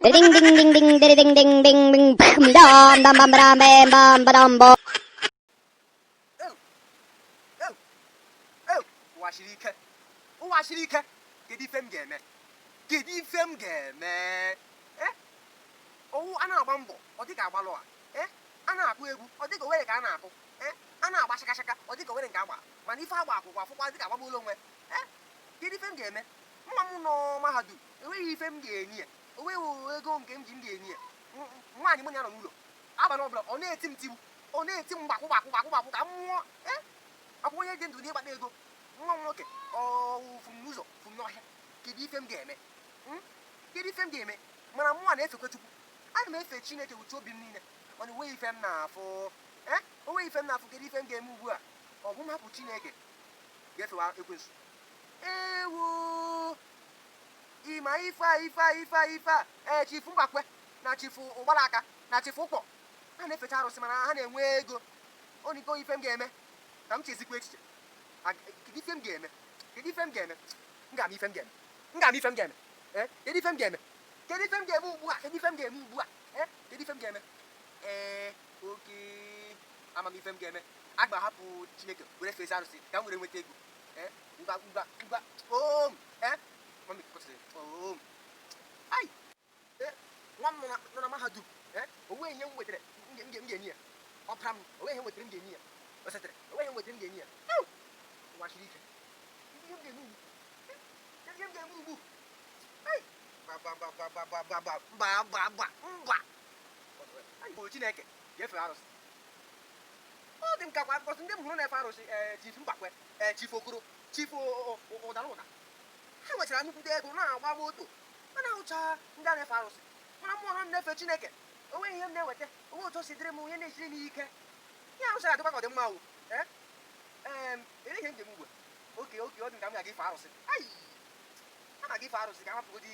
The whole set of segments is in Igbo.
Ding ding ding ding ding ding ding ding ding bam dam dam bam bam bam bam bam bam. Ụwa siri ike, ụwa siri ike. Kedu ife m ga-eme? Kedu ife m ga-eme? Owu a na-agba mbọ, ọ dịka agbalụ a. A na-akụ egwu, ọ dịka owere ka a na-akụ. A na-agba shakashaka, ọ dịka owere nke agba, mana ife agba akwụkwọ afụkwa dịka agbagbuola onwe. Kedu ife m ga-eme? Nwa m nọ mahadum, enweghị ife m ga-enye ya, onweghị ego nke m ji m ga-enye ya. Nwaanyị mụ na ya nọ n'ụlọ, abalị ọbụla ọ na-eti m tigbu, ọ na-eti m mgbakwụ gbakwu gbakwu gbakwu ka m nwụọ. Akwụkwọ onye dị ndụ dị ịkpata ego. Nwa m nwoke ọ fụ m n'ụzọ, fụ m n'ọhịa. Kedu ife m ga-eme? Kedu ife m ga-eme? Mana mụnwa na-efekwa Chukwu, ana m efe Chineke uche obi m niile, mana onweghị ife m na-afụ. Onweghị ife m na-afụ. Kedu ife m ga-eme ugbu a? Ọ bụ m hapụ Chineke ga-efewa ekwensu? Ewo, ịma ife a, ife a, ife a, ife a. Ee, Chifu Mgbakwe na Chifu Ụgbalaka na Chifu Ụkpọ, ha na-efecha arụsị, mana ha na-enwe ego. Oniko ife m ga-eme ka m chezikwa echiche. Kedu ife m ga-eme? Kedu ife m ga-eme? M ga-ama ife m ga-eme, m ga-ama ife m ga-eme. Ee, kedu ife m ga-eme? Kedu ife m ga-eme ugbu a? Kedu ife m ga-eme ugbu a? Ee, kedu ife m ga-eme? Ee, oke amamife m ga-eme, aga m ahapụ Chineke were fezi arụsị ka m were nweta ego. Ee, ngwa ngwa ngwa om. Ee, mami kwụsịrị om. Ai, ee, nwa m nọ na mahadum. Ee, onweghị ihe m nwetara m ga-enye ya. Ọpara m, onweghị ihe m nwetara m ga-enye ya. O setere, onweghị ihe m nwetara m ga-enye ya. Ụwa siri ike. Ihe m ga-eme ugbu, ihe m ga-eme ugbu. Ai, ba ba ba ba ba ba ba ba mba mba mba mba. Bụ Chineke ga-efe arụsị? Ọ dị m ka kwa ndị m hụrụ na-efe arụsị. Ee, Chifu Mgbakwe, ee, Chifu Okoro, Chifu Ụdara Ụda, ha nwechara nnukwute ego na-agba moto, ha na-ahụcha ndị a na-efe arụsị. Mana mmụọ ha na-efe Chineke, onweghị ihe m na-eweta, onwe otu o si dịrị m, ihe na-esiri m ike. Ihe arụsị adịkwa ka ọ dị mma o. Ee, ele ihe m ga-eme ugbu a? Oke oke, ọ dị m ka m ga-aga ife arụsị. Ai, a na-aga ife arụsị ka m hapụgodi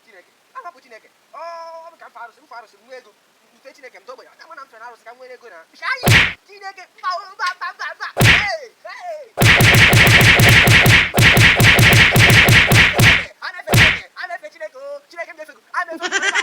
Chineke, a hapụ Chineke. Ọ bụ ka m fe arụsị, m fe arụsị, m nwee ego, mfe Chineke m dogbe aka, na m fere arụsị ka m nwere ego na Chineke. Mba mba mba mba mba. A na-efe Chineke, a na-efe Chineke. O Chineke m na-efe, a na-efe.